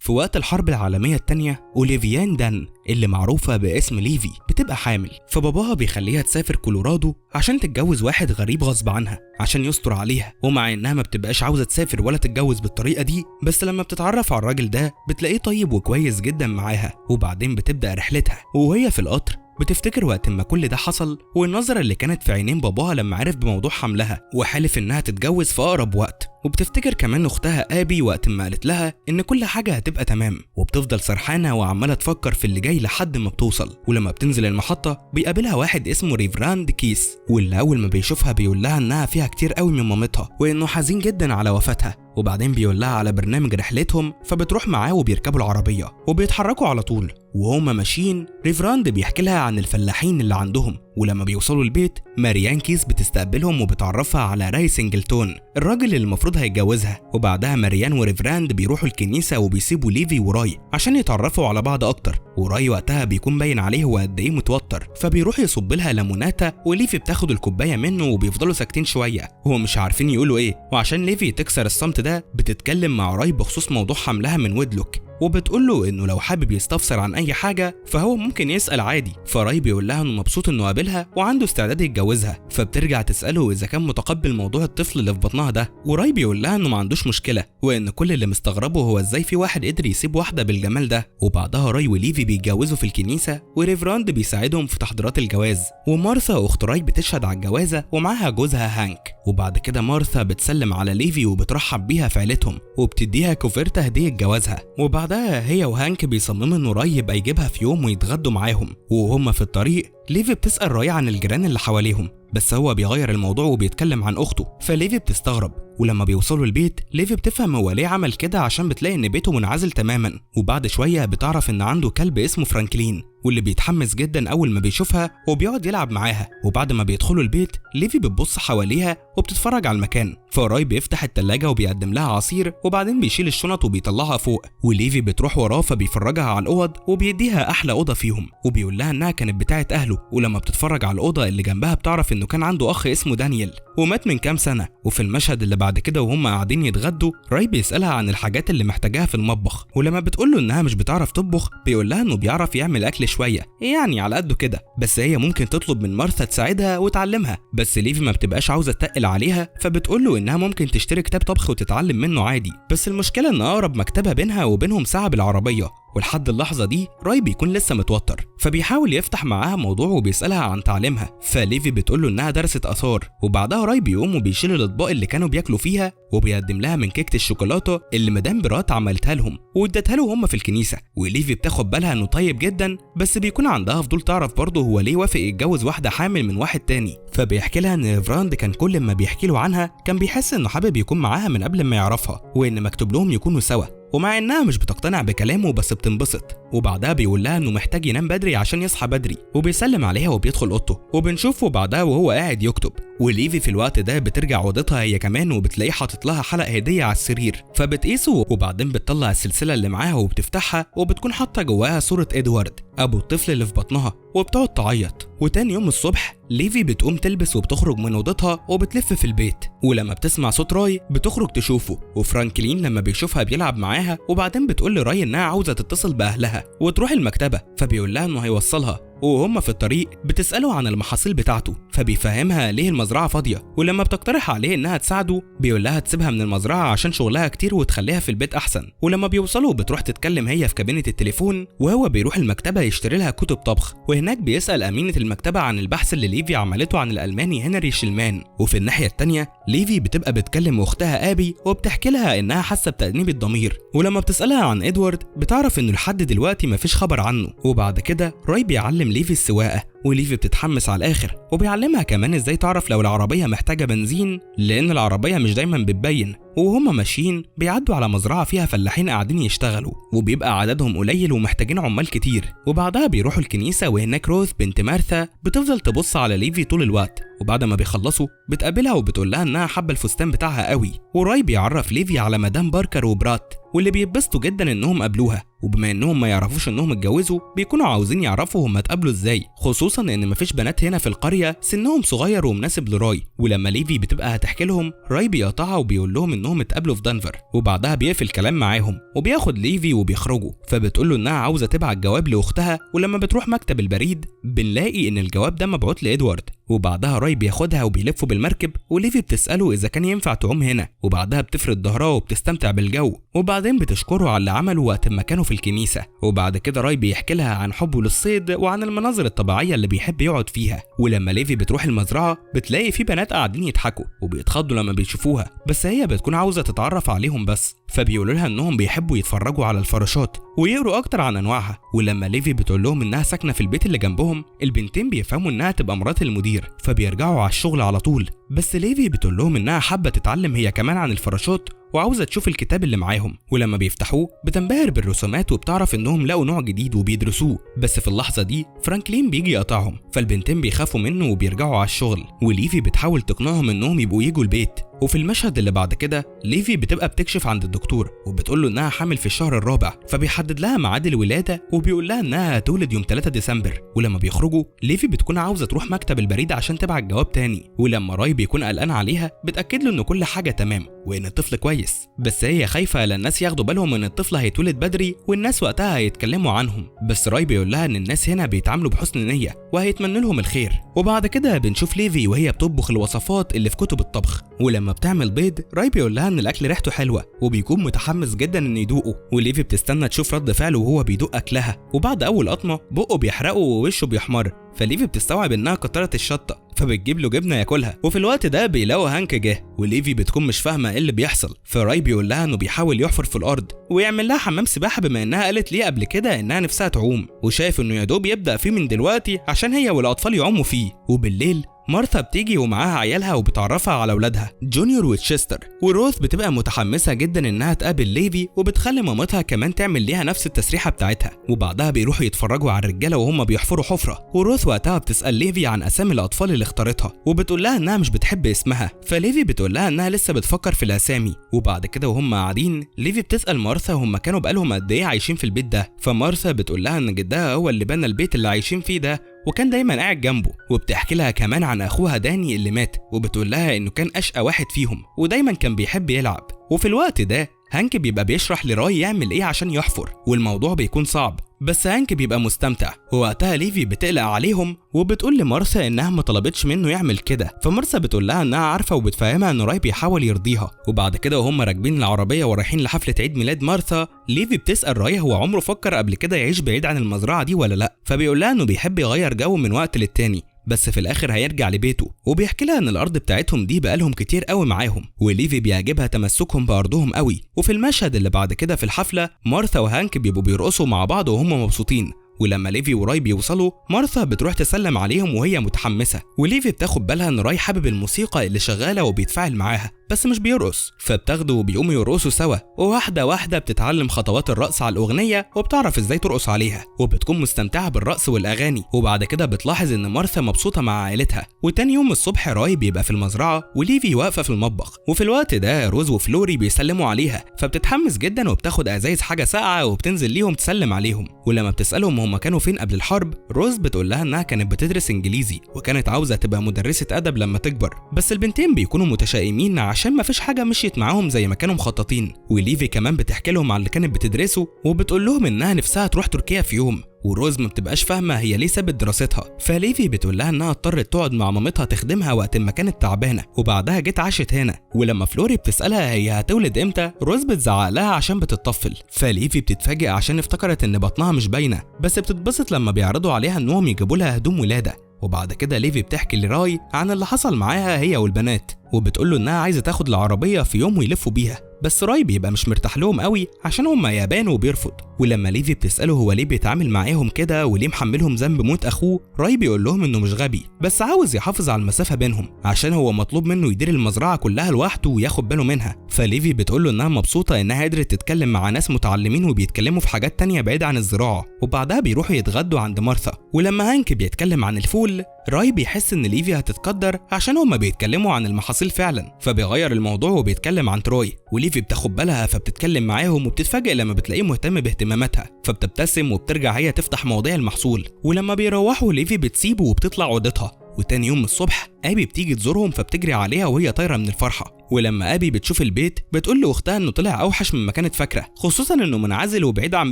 في وقت الحرب العالمية الثانية أوليفيان دان اللي معروفة باسم ليفي بتبقى حامل، فباباها بيخليها تسافر كولورادو عشان تتجوز واحد غريب غصب عنها عشان يستر عليها. ومع انها ما بتبقاش عاوزة تسافر ولا تتجوز بالطريقة دي، بس لما بتتعرف على الراجل ده بتلاقيه طيب وكويس جدا معاها. وبعدين بتبدأ رحلتها، وهي في القطر بتفتكر وقت ما كل ده حصل والنظرة اللي كانت في عينين باباها لما عرف بموضوع حملها وحالف انها تتجوز في اقرب وقت. وبتفتكر كمان اختها ابي وقت ما قالت لها ان كل حاجة هتبقى تمام، وبتفضل سرحانة وعمالة تفكر في اللي جاي لحد ما بتوصل. ولما بتنزل المحطة بيقابلها واحد اسمه ريفراند كيس، واللي اول ما بيشوفها بيقول لها انها فيها كتير قوي من مامتها وانه حزين جدا على وفاتها. وبعدين بيقول لها على برنامج رحلتهم، فبتروح معاه وبيركبوا العربية وبيتحركوا على طول. وهما ماشيين ريفراند بيحكي لها عن الفلاحين اللي عندهم. ولما بيوصلوا البيت ماريان كيس بتستقبلهم وبتعرفها على راي سينجلتون الراجل اللي المفروض هيتجوزها. وبعدها ماريان وريفراند بيروحوا الكنيسة وبيسيبوا ليفي وراي عشان يتعرفوا على بعض أكتر. وراي وقتها بيكون باين عليه هو قد إيه متوتر، فبيروح يصب لها ليموناتا وليفي بتاخد الكوباية منه وبيفضلوا ساكتين شوية هو مش عارفين يقولوا إيه. وعشان ليفي تكسر الصمت ده بتتكلم مع راي بخصوص موضوع حملها من ويدلوك، وبتقول له انه لو حابب يستفسر عن اي حاجة فهو ممكن يسال عادي. فراي بيقول لها انه مبسوط انه قابلها وعنده استعداد يتجوزها، فبترجع تساله اذا كان متقبل موضوع الطفل اللي في بطنها ده، وراي بيقول لها انه ما عندوش مشكلة وان كل اللي مستغربه هو ازاي في واحد قدر يسيب واحدة بالجمال ده. وبعدها راي وليفي بيتجوزوا في الكنيسة، وريفراند بيساعدهم في تحضيرات الجواز، ومارثا اخت راي بتشهد على الجوازه ومعاها جوزها هانك. وبعد كده مارثا بتسلم على ليفي وبترحب بيها في عيلتهم وبتديها كوفرته هديه جوازها. وبعدها هي وهانك بيصمموا انه راي يبقى يجيبها في يوم ويتغدوا معاهم. وهما في الطريق ليفي بتسأل راي عن الجيران اللي حواليهم، بس هو بيغير الموضوع وبيتكلم عن اخته، فليفي بتستغرب. ولما بيوصلوا البيت ليفي بتفهم هو ليه عمل كده عشان بتلاقي ان بيته منعزل تماما. وبعد شوية بتعرف ان عنده كلب اسمه فرانكلين، واللي بيتحمس جدا اول ما بيشوفها وبيقعد يلعب معاها. وبعد ما بيدخلوا البيت ليفي بتبص حواليها وبتتفرج على المكان، فراي بيفتح التلاجة وبيقدم لها عصير، وبعدين بيشيل الشنط وبيطلعها فوق، وليفي بتروح وراه فبيفرجها على الاوض وبيديها احلى اوضة فيهم وبيقول لها انها كانت بتاعه اهله. ولما بتتفرج على الاوضة اللي جنبها بتعرف انه كان عنده اخ اسمه دانيال ومات من كام سنة. وفي المشهد اللي بعد كده وهم قاعدين يتغدوا راي بيسالها عن الحاجات اللي محتاجاها في المطبخ، ولما بتقول له انها مش بتعرف تطبخ بيقول لها انه بيعرف يعمل اكل شوية يعني على قده كده، بس هي ممكن تطلب من مارثا تساعدها وتعلمها. بس ليفي ما بتبقاش عاوزه تتقل عليها، فبتقول له انها ممكن تشتري كتاب طبخ وتتعلم منه عادي، بس المشكلة ان اقرب مكتبه بينها وبينهم ساعة بالعربية. ولحد اللحظة دي راي بيكون لسه متوتر، فبيحاول يفتح معاها موضوع وبيسألها عن تعليمها، فليفي بتقول له انها درست آثار. وبعدها راي بيقوم وبيشيل الاطباق اللي كانوا بياكلوا فيها وبيقدم لها من كيكة الشوكولاتة اللي مدام برات عملتها لهم وادتها له هم في الكنيسة. وليفي بتاخد بالها انه طيب جدا، بس بيكون عندها فضول تعرف برضه هو ليه وافق يتجوز واحدة حامل من واحد تاني. فبيحكي لها ان ريفراند كان كل ما بيحكي له عنها كان بيحس انه حابب يكون معاها من قبل ما يعرفها، وان مكتوب لهم يكونوا سوا. ومع انها مش بتقتنع بكلامه بس بتنبسط. وبعدها بيقول لها انه محتاج ينام بدري عشان يصحى بدري، وبيسلم عليها وبيدخل اوضته، وبنشوفه بعدها وهو قاعد يكتب. وليفي في الوقت ده بترجع اوضتها هي كمان وبتلاقيه حاطط لها حلق هديه على السرير، فبتقيسه وبعدين بتطلع السلسلة اللي معاها وبتفتحها، وبتكون حاطه جواها صوره ادوارد ابو الطفل اللي في بطنها، وبتقعد تعيط. وتاني يوم الصبح ليفي بتقوم تلبس وبتخرج من اوضتها وبتلف في البيت، ولما بتسمع صوت راي بتخرج تشوفه. وفرانكلين لما بيشوفها بيلعب معاها، وبعدين بتقول لراي انها عاوزه تتصل باهلها وتروح المكتبة، فبيقول لها انه هيوصلها. وهم في الطريق بتسأله عن المحاصيل بتاعته، فبيفهمها ليه المزرعة فاضية. ولما بتقترح عليه انها تساعده بيقول لها تسيبها من المزرعة عشان شغلها كتير وتخليها في البيت احسن. ولما بيوصلوا بتروح تتكلم هي في كابينة التليفون، وهو بيروح المكتبة يشتري لها كتب طبخ. وهناك بيسأل أمينة المكتبة عن البحث اللي ليفي عملته عن الألماني هنري شيلمان. وفي الناحية التانية ليفي بتبقى بتكلم اختها آبي وبتحكي لها انها حاسة بتأنيب الضمير، ولما بتسألها عن ادوارد بتعرف انه لحد دلوقتي مفيش خبر عنه. وبعد كده راي بيعلم ليفي السواقة، وليفي بتتحمس على الاخر، وبيعلمها كمان ازاي تعرف لو العربية محتاجه بنزين لان العربية مش دايما بتبين. وهما ماشيين بيعدوا على مزرعة فيها فلاحين قاعدين يشتغلوا، وبيبقى عددهم قليل ومحتاجين عمال كتير. وبعدها بيروحوا الكنيسة، وهناك روث بنت مارثا بتفضل تبص على ليفي طول الوقت. وبعد ما بيخلصوا بتقابلها وبتقول لها انها حابة الفستان بتاعها قوي. وراي بيعرف ليفي على مدام باركر وبرات، واللي بيتبسطوا جدا انهم قابلوها، وبما انهم ما يعرفوش انهم اتجوزوا بيكونوا عاوزين يعرفوا هما اتقابلوا ازاي، خصوصا خصوصا ان مفيش بنات هنا في القرية سنهم صغير ومناسب لراي. ولما ليفي بتبقى هتحكي لهم، راي بيقطعها وبيقول لهم انهم اتقابلوا في دنفر، وبعدها بيقفل كلام معاهم وبياخد ليفي وبيخرجوا. فبتقول له انها عاوزه تبعت جواب لاختها، ولما بتروح مكتب البريد بنلاقي ان الجواب ده مبعوت لإدوارد. وبعدها راي بياخدها وبيلفوا بالمركب، وليفي بتسأله إذا كان ينفع تعوم هنا، وبعدها بتفرد ظهرها وبتستمتع بالجو، وبعدين بتشكره على اللي عمله وقت ما كانوا في الكنيسة. وبعد كده راي بيحكي لها عن حبه للصيد وعن المناظر الطبيعية اللي بيحب يقعد فيها. ولما ليفي بتروح المزرعة بتلاقي في بنات قاعدين يضحكوا وبيتخضوا لما بيشوفوها، بس هي بتكون عاوزة تتعرف عليهم بس، فبيقولوا لها انهم بيحبوا يتفرجوا على الفراشات ويقروا اكتر عن انواعها. ولما ليفي بتقول لهم انها ساكنة في البيت اللي جنبهم، البنتين بيفهموا انها تبقى مرات المدير، فبيرجعوا على الشغل على طول. بس ليفي بتقول لهم انها حابة تتعلم هي كمان عن الفراشات وعاوزه تشوف الكتاب اللي معاهم، ولما بيفتحوه بتنبهر بالرسومات وبتعرف انهم لقوا نوع جديد وبيدرسوه. بس في اللحظة دي فرانكلين بيجي يقطعهم، فالبنتين بيخافوا منه وبيرجعوا على الشغل، وليفي بتحاول تقنعهم انهم يبقوا يجوا البيت. وفي المشهد اللي بعد كده ليفي بتبقى بتكشف عند الدكتور وبتقول له انها حامل في الشهر الرابع، فبيحدد لها ميعاد الولادة وبيقول لها انها هتولد يوم 3 ديسمبر. ولما بيخرجوا ليفي بتكون عاوزه تروح مكتب البريد عشان تبعت جواب تاني، ولما راي بيكون قلقان عليها بتاكد له ان كل حاجة تمام وان الطفل كويس، بس هي خايفة لا الناس ياخدوا بالهم ان الطفل هيتولد بدري والناس وقتها هيتكلموا عنهم. بس راي بيقول لها ان الناس هنا بيتعاملوا بحسن نيه وهيتمنوا لهم الخير. وبعد كده بنشوف ليفي وهي بتطبخ الوصفات اللي في كتب الطبخ، ولما بتعمل بيض راي بيقول لها ان الاكل ريحته حلوة وبيكون متحمس جدا انه يدوقه، وليفي بتستنى تشوف رد فعله وهو بيدوق اكلها. وبعد اول قطمه بقه بيحرقه ووشه بيحمر، فليفي بتستوعب انها كترت الشطه فبتجيب له جبنه ياكلها. وفي الوقت ده بيلاقوا هانك جه، وليفي بتكون مش فاهمه ايه اللي بيحصل، فراي بيقول لها انه بيحاول يحفر في الارض ويعمل لها حمام سباحة بما انها قالت ليه قبل كده انها نفسها تعوم، وشايف انه يا دوب يبدا فيه من دلوقتي عشان هي والاطفال يعوموا فيه. وبالليل مارثا بتيجي ومعاها عيالها وبتعرفها على اولادها جونيور وتشستر، وروث بتبقى متحمسة جدا انها تقابل ليفي وبتخلي مامتها كمان تعمل ليها نفس التسريحه بتاعتها. وبعدها بيروحوا يتفرجوا على الرجالة وهم بيحفروا حفره، وروث وقتها بتسال ليفي عن اسامي الاطفال اللي اختارتها وبتقول لها انها مش بتحب اسمها، فليفي بتقول لها انها لسه بتفكر في الاسامي. وبعد كده وهم قاعدين ليفي بتسال مارثا هم كانوا بقالهم قد ايه عايشين في البيت ده، فمارثا بتقول لها ان جدها هو اللي بنى البيت اللي عايشين فيه ده وكان دايما قاعد جنبه، وبتحكي لها كمان عن اخوها داني اللي مات وبتقول لها انه كان اشقى واحد فيهم ودايما كان بيحب يلعب. وفي الوقت ده هانك بيبقى بيشرح لراي يعمل ايه عشان يحفر، والموضوع بيكون صعب بس هانك بيبقى مستمتع. ووقتها ليفي بتقلق عليهم وبتقول لمارثا انها ما طلبتش منه يعمل كده، فمارثا بتقول لها انها عارفه وبتفهمها ان راي بيحاول يرضيها. وبعد كده وهم راكبين العربية ورايحين لحفله عيد ميلاد مارثا، ليفي بتسال راي هو عمره فكر قبل كده يعيش بعيد عن المزرعة دي ولا لا، فبيقول لها انه بيحب يغير جو من وقت للتاني بس في الاخر هيرجع لبيته، وبيحكي لها ان الارض بتاعتهم دي بقالهم كتير قوي معاهم، وليفي بيعجبها تمسكهم بارضهم قوي. وفي المشهد اللي بعد كده في الحفلة مارثا وهانك بيبقوا بيرقصوا مع بعض وهم مبسوطين، ولما ليفي وراي بيوصلوا مارثا بتروح تسلم عليهم وهي متحمسة، وليفي بتاخد بالها ان راي حابب الموسيقى اللي شغالة وبيتفاعل معاها بس مش بيرقص، فبتاخده وبيقوموا يرقصوا سوا، وواحدة واحدة بتتعلم خطوات الرقص على الاغنية وبتعرف ازاي ترقص عليها، وبتكون مستمتعه بالرقص والاغاني. وبعد كده بتلاحظ ان مارثا مبسوطة مع عائلتها. وتاني يوم الصبح راي بيبقى في المزرعة وليفي واقفة في المطبخ، وفي الوقت ده روز وفلوري بيسلموا عليها، فبتتحمس جدا وبتاخد ازايز حاجة ساقعه وبتنزل ليهم تسلم عليهم. ولما بتسالهم هما كانوا فين قبل الحرب، روز بتقول لها انها كانت بتدرس انجليزي وكانت عاوزه تبقى مدرسه ادب لما تكبر، بس البنتين بيكونوا متشائمين عشان مفيش حاجة مشيت معاهم زي ما كانوا مخططين. وليفي كمان بتحكي لهم على اللي كانت بتدرسه وبتقول لهم انها نفسها تروح تركيا في يوم، وروز ما بتبقاش فاهمه هي ليه سابت دراستها، فليفي بتقول لها انها اضطرت تقعد مع مامتها تخدمها وقت ما كانت تعبانة وبعدها جت عاشت هنا. ولما فلوري بتسالها هي هتولد امتى، روز بتزعق لها عشان بتطفل، فليفي بتتفاجئ عشان افتكرت ان بطنها مش باينة، بس بتتبسط لما بيعرضوا عليها انهم يجيبوا لها هدوم ولاده. وبعد كده ليفي بتحكي لراي عن اللي حصل معاها هي والبنات، وبتقول له انها عايزه تاخد العربية في يوم ويلفوا بيها، بس راي بيبقى مش مرتاح لهم قوي عشان هم يابان وبيرفض. ولما ليفي بتساله هو ليه بيتعامل معاهم كده وليه محملهم ذنب موت اخوه، راي بيقول لهم انه مش غبي بس عاوز يحافظ على المسافة بينهم عشان هو مطلوب منه يدير المزرعة كلها لوحده وياخد باله منها. فليفي بتقول له انها مبسوطة انها قدرت تتكلم مع ناس متعلمين وبيتكلموا في حاجات تانية بعيد عن الزراعة. وبعدها بيروحوا يتغدوا عند مارثا، ولما هانك بيتكلم عن الفول راي بيحس ان ليفي هتتقدر عشان هما بيتكلموا عن المحاصيل فعلا، فبيغير الموضوع وبيتكلم عن تروي، وليفي بتاخد بالها فبتتكلم معاهم وبتتفاجئ لما بتلاقيه مهتم باهتماماتها، فبتبتسم وبترجع هي تفتح مواضيع المحصول. ولما بيروحوا ليفي بتسيبه وبتطلع اوضتها. وتاني يوم الصبح ابي بتيجي تزورهم فبتجري عليها وهي طايره من الفرحة. ولما ابي بتشوف البيت بتقول لاختها انه طلع اوحش مما كانت فاكره، خصوصا انه منعزل وبعيد عن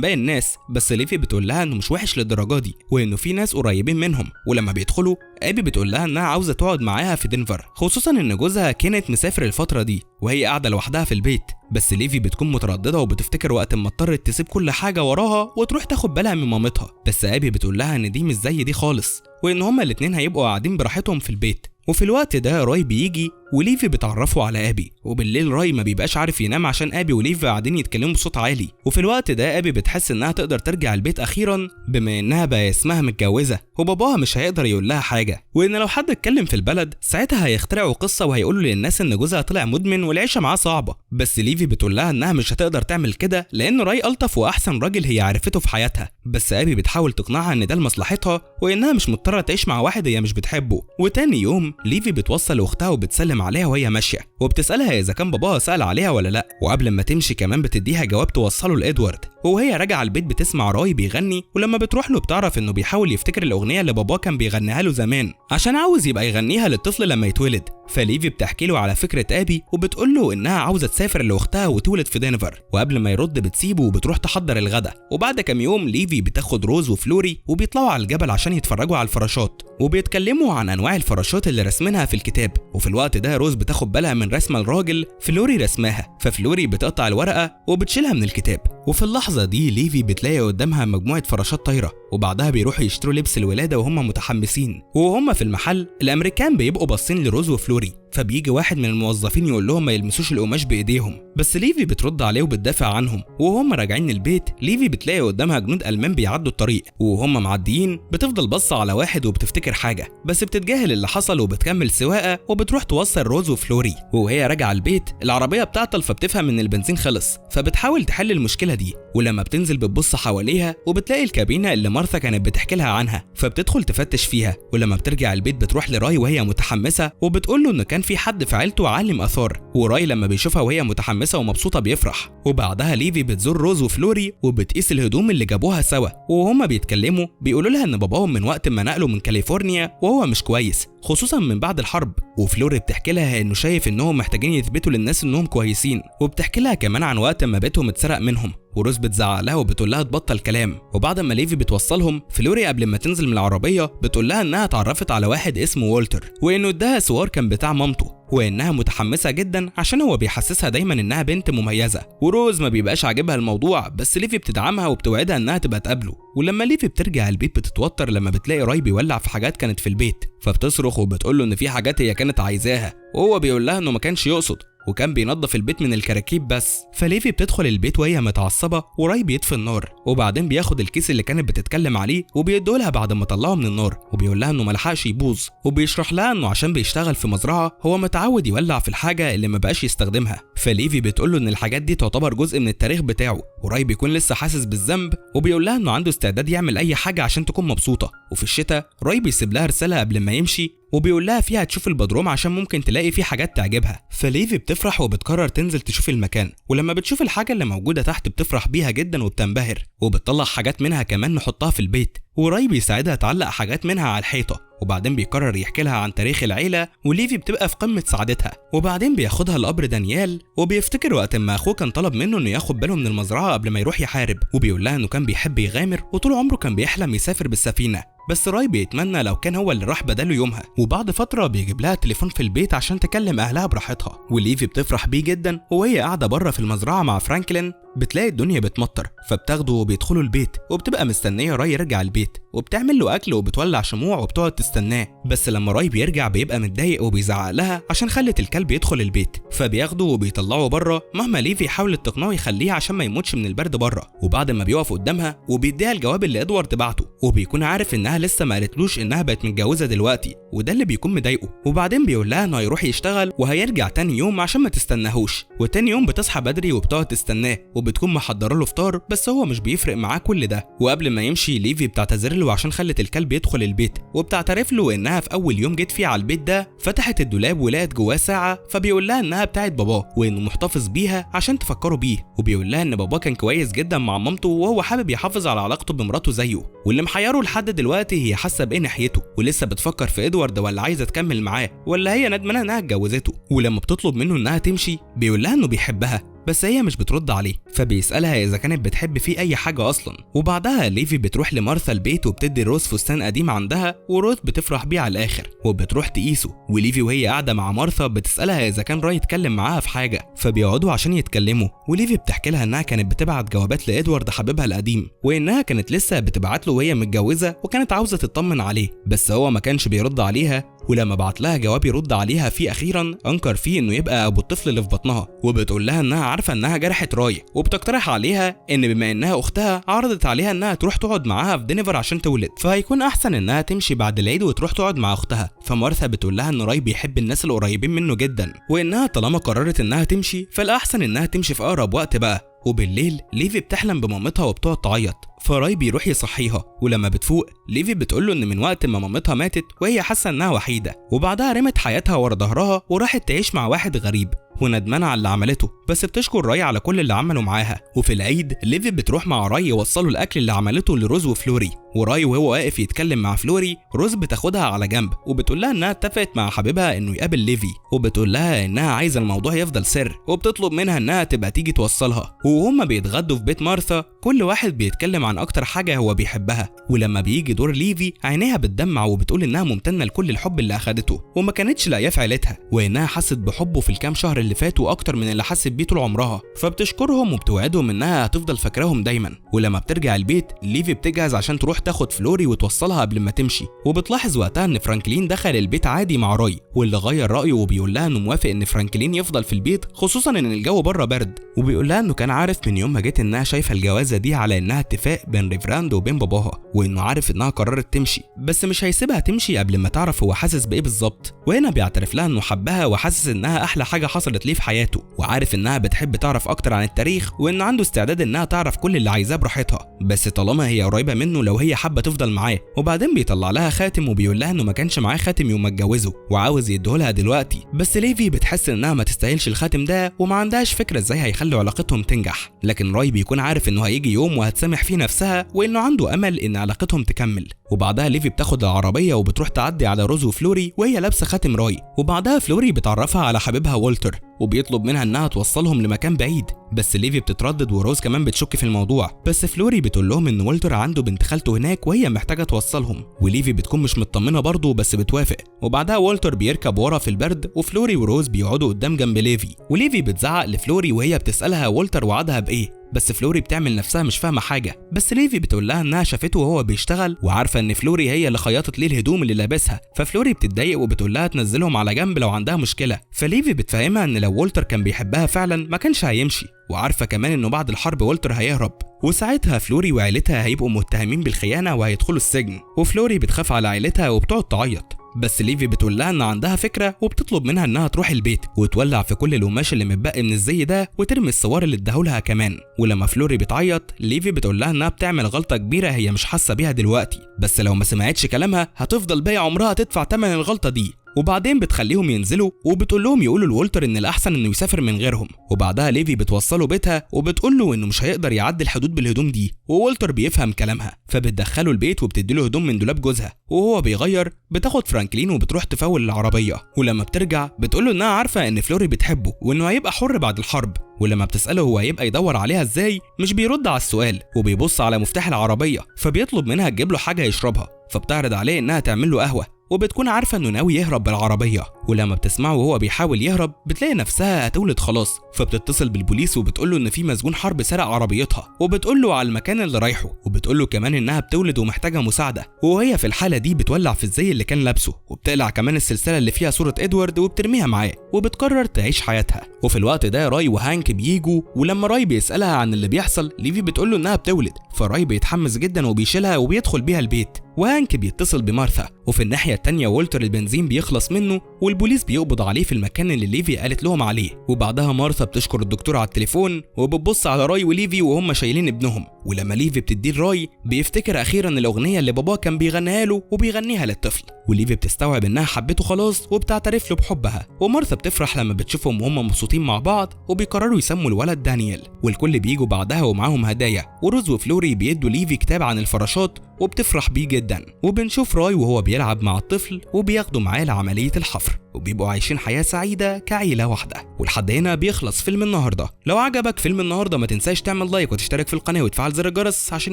باقي الناس، بس ليفي بتقول لها انه مش وحش للدرجة دي وانه في ناس قريبين منهم. ولما بيدخلوا ابي بتقول لها انها عاوزه تقعد معاها في دنفر، خصوصا ان جوزها كانت مسافر الفترة دي وهي قاعدة لوحدها في البيت. بس ليفي بتكون مترددة وبتفتكر وقت ما اضطرت تسيب كل حاجة وراها وتروح تاخد بالها من مامتها، بس ابي بتقول لها ان دي مش زي دي خالص وان هما الاتنين هيبقوا قاعدين براحتهم في البيت. وفي الوقت ده راي بيجي وليفي بتعرفه على ابي، وبالليل راي ما بيبقاش عارف ينام عشان ابي وليفي قاعدين يتكلموا بصوت عالي. وفي الوقت ده ابي بتحس انها تقدر ترجع البيت اخيرا بما انها بقى اسمها متجوزة وباباها مش هيقدر يقول لها حاجة، وان لو حد اتكلم في البلد ساعتها هيخترعوا قصة وهيقولوا للناس ان جوزها طلع مدمن والعيشه معاه صعبة. بس ليفي بتقول لها انها مش هتقدر تعمل كده لان راي الطف واحسن راجل هي عرفته في حياتها، بس ابي بتحاول تقنعها ان ده لمصلحتها وانها مش مضطرة تعيش مع واحد هي مش بتحبه. وتاني يوم ليفي بتوصل لاختها وبتسلم عليها وهي ماشية وبتسالها اذا كان باباها سال عليها ولا لا، وقبل ما تمشي كمان بتديها جواب توصله لادوارد. وهي راجعه البيت بتسمع راي بيغني، ولما بتروح له بتعرف انه بيحاول يفتكر الاغنية اللي باباه كان بيغنيها له زمان عشان عاوز يبقى يغنيها للطفل لما يتولد. فليفي بتحكي له على فكرة ابي وبتقول له انها عاوزه تسافر لاختها وتولد في دنفر، وقبل ما يرد بتسيبه وبتروح تحضر الغدا. وبعد كام يوم ليفي بتاخد روز وفلوري وبيطلعوا على الجبل عشان يتفرجوا على الفراشات وبيتكلموا عن انواع الفراشات اللي رسمينها في الكتاب. وفي الوقت ده روز بتاخد بالها من رسمه الراجل فلوري رسماها، ففلوري بتقطع الورقة وبتشيلها من الكتاب. وفي اللحظة دي ليفي بتلاقي قدامها مجموعة فراشات طايره، وبعدها بيروحوا يشتروا لبس الولادة وهم متحمسين. وهم في المحل الامريكان بيبقوا باصين لروز وفلوري، فبيجي واحد من الموظفين يقول لهم ما يلمسوش القماش بايديهم، بس ليفي بترد عليه وبتدافع عنهم. وهم راجعين البيت ليفي بتلاقي قدامها جنود المان بيعدوا الطريق، وهم معديين بتفضل باصة على واحد وبتفتكر حاجة، بس بتتجاهل اللي حصل وبتكمل سواقة وبتروح توصل روز وفلوري. وهي راجعه البيت العربية بتعطل فبتفهم ان البنزين خلص، فبتحاول تحل المشكلة دي. ولما بتنزل بتبص حواليها وبتلاقي الكابينه اللي مارثا كانت بتحكي لها عنها، فبتدخل تفتش فيها. ولما بترجع البيت بتروح لراي وهي متحمسة وبتقول له ان كان في حد في عيلته عالم اثار، وراي لما بيشوفها وهي متحمسة ومبسوطة بيفرح. وبعدها ليفي بتزور روز وفلوري وبتقيس الهدوم اللي جابوها سوا، وهما بيتكلموا بيقولوا لها ان باباهم من وقت ما نقلوا من كاليفورنيا وهو مش كويس خصوصا من بعد الحرب. وفلوري بتحكي لها انه شايف انهم محتاجين يثبتوا للناس انهم كويسين، وبتحكي لها كمان عن وقت ما بيتهم اتسرق منهم. وروز بتزعق لها وبتقول لها تبطل كلام. وبعد ما ليفي بتوصلهم فلوري قبل ما تنزل من العربية بتقول لها انها اتعرفت على واحد اسمه والتر، وانه اداها سوار كان بتاع مامته، وانها متحمسة جدا عشان هو بيحسسها دايما انها بنت مميزة. وروز ما بيبقاش عاجبها الموضوع، بس ليفي بتدعمها وبتوعدها انها تبقى تقابله. ولما ليفي بترجع البيت بتتوتر لما بتلاقي راي بيولع في حاجات كانت في البيت، فبتصرخ وبتقول له ان في حاجات هي كانت عايزاها، وهو بيقول لها انه ما كانش يقصد وكان بينظف البيت من الكراكيب بس. فليفي بتدخل البيت وهي متعصبه وراي بيطفي النار، وبعدين بياخد الكيس اللي كانت بتتكلم عليه وبيديهولها بعد ما طلعه من النار، وبيقول لها انه ملحقش يبوظ، وبيشرح لها انه عشان بيشتغل في مزرعة هو متعود يولع في الحاجة اللي ما بقاش يستخدمها. فليفي بتقول له ان الحاجات دي تعتبر جزء من التاريخ بتاعه، وراي بيكون لسه حاسس بالذنب وبيقول لها انه عنده استعداد يعمل اي حاجة عشان تكون مبسوطة. وفي الشتاء راي بيسيب لها رسالة قبل ما يمشي وبيقول لها فيها تشوف البدروم عشان ممكن تلاقي فيه حاجات تعجبها. فليفي بتفرح وبتقرر تنزل تشوف المكان، ولما بتشوف الحاجة اللي موجودة تحت بتفرح بيها جدا وبتنبهر، وبتطلع حاجات منها كمان نحطها في البيت. وراي بيساعدها تعلق حاجات منها على الحيطة، وبعدين بيقرر يحكي لها عن تاريخ العيلة، وليفي بتبقى في قمة سعادتها. وبعدين بياخدها لقبر دانيال، وبيفتكر وقت ما اخوه كان طلب منه انه ياخد باله من المزرعة قبل ما يروح يحارب، وبيقول لها انه كان بيحب يغامر وطول عمره كان بيحلم يسافر بالسفينة، بس راي بيتمنى لو كان هو اللي راح بداله يومها. وبعد فترة بيجيب لها تليفون في البيت عشان تكلم اهلها براحتها، وليفي بتفرح بيه جدا. وهي قاعدة بره في المزرعة مع فرانكلين بتلاقي الدنيا بتمطر، فبتاخده وبيدخلوا البيت، وبتبقى مستنيه راي يرجع البيت، وبتعمل له اكل وبتولع شموع وبتقعد تستناه. بس لما راي بيرجع بيبقى متضايق وبيزعق لها عشان خلت الكلب يدخل البيت، فبياخده وبيطلعه بره مهما ليفي حاولت تقنعه يخليه عشان ما يموتش من البرد بره. وبعد ما بيقف قدامها وبيديها الجواب اللي ادوارد بعته، وبيكون عارف انها لسه ما قالتلوش انها بقت متجوزة دلوقتي، وده اللي بيكون مضايقه. وبعدين بيقول لها انه هيروح يشتغل وهيرجع تاني يوم عشان ما تستناهوش. وتاني يوم بتصحى بدري وبتقعد تستناه، وبتكون محضرة له فطار، بس هو مش بيفرق معاه كل ده. وقبل ما يمشي ليفي بتعتذر له عشان خلت الكلب يدخل البيت، وبتعترف له انها في اول يوم جت فيه على البيت ده فتحت الدولاب ولقت جواه ساعة، فبيقول لها انها بتاعت باباه وانه محتفظ بيها عشان تفكروا بيه، وبيقول لها ان باباه كان كويس جدا مع مامته وهو حابب يحافظ على علاقته بمراته زيه. واللي محيره لحد دلوقتي هي حاسه بايه ناحيته، ولسه بتفكر في ادوارد ولا عايزه تكمل معاه، ولا هي ندمانه انها اتجوزته. ولما بتطلب منه انها تمشي بيقول لها انه بيحبها، بس هي مش بترد عليه، فبيسألها إذا كانت بتحب فيه أي حاجة أصلا. وبعدها ليفي بتروح لمارثا البيت وبتدي روز فستان قديم عندها، وروز بتفرح بيه على الآخر وبتروح تقيسه. وليفي وهي قاعدة مع مارثا بتسألها إذا كان راي يتكلم معاها في حاجة، فبيقعدوا عشان يتكلموا. وليفي بتحكي لها إنها كانت بتبعت جوابات لإدوارد حبيبها القديم، وإنها كانت لسه بتبعت له وهي متجوزة وكانت عاوزة تطمن عليه، بس هو ما كانش بيرد عليها. ولما بعت لها جواب يرد عليها فيه اخيرا انكر فيه انه يبقى ابو الطفل اللي في بطنها، وبتقول لها انها عارفه انها جرحت راي، وبتقترح عليها ان بما انها اختها عرضت عليها انها تروح تقعد معاها في دنفر عشان تولد، فهيكون احسن انها تمشي بعد العيد وتروح تقعد مع اختها. فمارثا بتقول لها ان راي بيحب الناس القريبين منه جدا، وانها طالما قررت انها تمشي فالاحسن انها تمشي في اقرب وقت بقى. وبالليل ليفي بتحلم بمامتها وبتقعد تعيط، فراي بيروح يصحيها، ولما بتفوق ليفي بتقوله ان من وقت ما مامتها ماتت وهي حاسه انها وحيده، وبعدها رمت حياتها ورا ظهرها وراحت تعيش مع واحد غريب وندمانه على اللي عملته، بس بتشكر راي على كل اللي عمله معاها. وفي العيد ليفي بتروح مع راي يوصلوا الاكل اللي عملته لروز وفلوري، وراي وهو واقف يتكلم مع فلوري روز بتاخدها على جنب وبتقول لها انها اتفقت مع حبيبها انه يقابل ليفي، وبتقول لها انها عايزه الموضوع يفضل سر، وبتطلب منها انها تبقى تيجي توصلها. وهما بيتغدوا في بيت مارثا كل واحد بيتكلم عن اكتر حاجة هو بيحبها، ولما بيجي دور ليفي عينيها بتدمع وبتقول انها ممتنة لكل الحب اللي اخدته وما كانتش لاقياه في عيلتها، وانها حست بحبه في الكام شهر اللي فاتوا اكتر من اللي حست بيه طول عمرها، فبتشكرهم وبتوعدهم انها هتفضل فاكراهم دايما. ولما بترجع البيت ليفي بتجهز عشان تروح تاخد فلوري وتوصلها قبل ما تمشي، وبتلاحظ وقتها ان فرانكلين دخل البيت عادي مع راي، واللي غير رايه وبيقول لها انه موافق ان فرانكلين يفضل في البيت خصوصا ان الجو بره برد، وبيقول لها انه كان عارف من يوم ما جت انها شايفه الجوازه دي على انها اتفاق بين ريفراند وبين باباها، وانه عارف انها قررت تمشي بس مش هيسيبها تمشي قبل ما تعرف هو حاسس بايه بالظبط. وهنا بيعترف لها انه حبها وحاسس انها احلى حاجة حصلت ليه في حياته، وعارف انها بتحب تعرف اكتر عن التاريخ، وان عنده استعداد انها تعرف كل اللي عايزاه براحتها، بس طالما هي قريبه منه لو هي حابة تفضل معاه. وبعدين بيطلع لها خاتم وبيقول لها انه ما كانش معاه خاتم يوم ما اتجوزه وعاوز يديهولها دلوقتي، بس ليفي بتحس انها ما تستاهلش الخاتم ده وما عندهاش فكرة ازاي هيخلوا علاقتهم تنجح، لكن راي بيكون عارف انه هيجي يوم وهتسامح فيه نفسها وانه عنده امل ان علاقتهم تكمل. وبعدها ليفي بتاخد العربية وبتروح تعدي على روز وفلوري وهي لابسه خاتم راي، وبعدها فلوري بتعرفها على حبيبها والتر وبيطلب منها انها توصلهم لمكان بعيد، بس ليفي بتتردد وروز كمان بتشك في الموضوع، بس فلوري بتقول لهم ان والتر عنده بنت خالته هناك وهي محتاجه توصلهم، وليفي بتكون مش مطمنه برضه بس بتوافق. وبعدها والتر بيركب ورا في البرد وفلوري وروز بيقعدوا قدام جنب ليفي، وليفي بتزعق لفلوري وهي بتسالها والتر وعدها بايه، بس فلوري بتعمل نفسها مش فاهمه حاجة، بس ليفي بتقول لها انها شافته وهو بيشتغل وعارفه ان فلوري هي اللي خيطت ليه الهدوم اللي لابسها، ففلوري بتتضايق وبتقول لها تنزلهم على جنب لو عندها مشكلة. فليفي بتفهمها ان لو والتر كان بيحبها فعلا ما كانش هيمشي، وعارفه كمان انه بعد الحرب والتر هيهرب، وساعتها فلوري وعيلتها هيبقوا متهمين بالخيانة وهيدخلوا السجن. وفلوري بتخاف على عيلتها وبتقعد تعيط، بس ليفي بتقول لها ان عندها فكرة وبتطلب منها انها تروح البيت وتولع في كل القماش اللي متبقي من الزي ده وترمي الصور اللي اداهولها كمان. ولما فلوري بتعيط ليفي بتقول لها انها بتعمل غلطه كبيرة هي مش حاسه بيها دلوقتي، بس لو ما سمعتش كلامها هتفضل باقي عمرها تدفع ثمن الغلطة دي. وبعدين بتخليهم ينزلوا وبتقول لهم يقولوا لولتر ان الاحسن انه يسافر من غيرهم. وبعدها ليفي بتوصله بيتها وبتقول له انه مش هيقدر يعدي الحدود بالهدوم دي، وولتر بيفهم كلامها فبتدخله البيت وبتدي له هدوم من دولاب جوزها، وهو بيغير بتاخد فرانكلين وبتروح تفول العربية. ولما بترجع بتقول له انها عارفه ان فلوري بتحبه وانه هيبقى حر بعد الحرب، ولما بتساله هو هيبقى يدور عليها ازاي مش بيرد على السؤال وبيبص على مفتاح العربية، فبيطلب منها تجيب له حاجة يشربها، فبتعرض عليه انها تعمل له قهوة، وبتكون عارفه انه ناوي يهرب بالعربية. ولما بتسمعه وهو بيحاول يهرب بتلاقي نفسها هتولد خلاص، فبتتصل بالبوليس وبتقول له ان في مسجون حرب سرق عربيتها، وبتقول له على المكان اللي رايحة، وبتقول له كمان انها بتولد ومحتاجة مساعدة. وهي في الحالة دي بتولع في الزي اللي كان لابسه، وبتقلع كمان السلسلة اللي فيها صوره ادوارد وبترميها معاه، وبتقرر تعيش حياتها. وفي الوقت ده راي وهانك بيجوا، ولما راي بيسالها عن اللي بيحصل ليفي بتقول له انها بتولد، فراي بيتحمس جدا وبيشيلها وبيدخل بيها البيت، وهانك بيتصل بمارثا. وفي الناحية التانية والتر البنزين بيخلص منه والبوليس بيقبض عليه في المكان اللي ليفي قالت لهم عليه. وبعدها مارثا بتشكر الدكتور على التليفون وبتبص على راي وليفي وهم شايلين ابنهم، ولما ليفي بتديه راي بيفتكر اخيرا الاغنية اللي باباه كان بيغنيها له وبيغنيها للطفل، وليفي بتستوعب انها حبته خلاص وبتعترف له بحبها. ومارثا بتفرح لما بتشوفهم وهم مبسوطين مع بعض، وبيقرروا يسموا الولد دانيال. والكل بيجوا بعدها ومعاهم هدايا، وروز وفلوري بيدوا ليفي كتاب عن الفراشات وبتفرح بيه جدا. وبنشوف راي وهو بيلعب مع الطفل وبياخده معاه لعملية الحفر، وبيبقوا عايشين حياة سعيدة كعيلة واحدة. ولحد هنا بيخلص فيلم النهاردة. لو عجبك فيلم النهاردة ما تنساش تعمل like وتشترك في القناة وتفعل زر الجرس عشان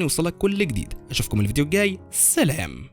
يوصلك كل جديد. اشوفكم الفيديو الجاي، سلام.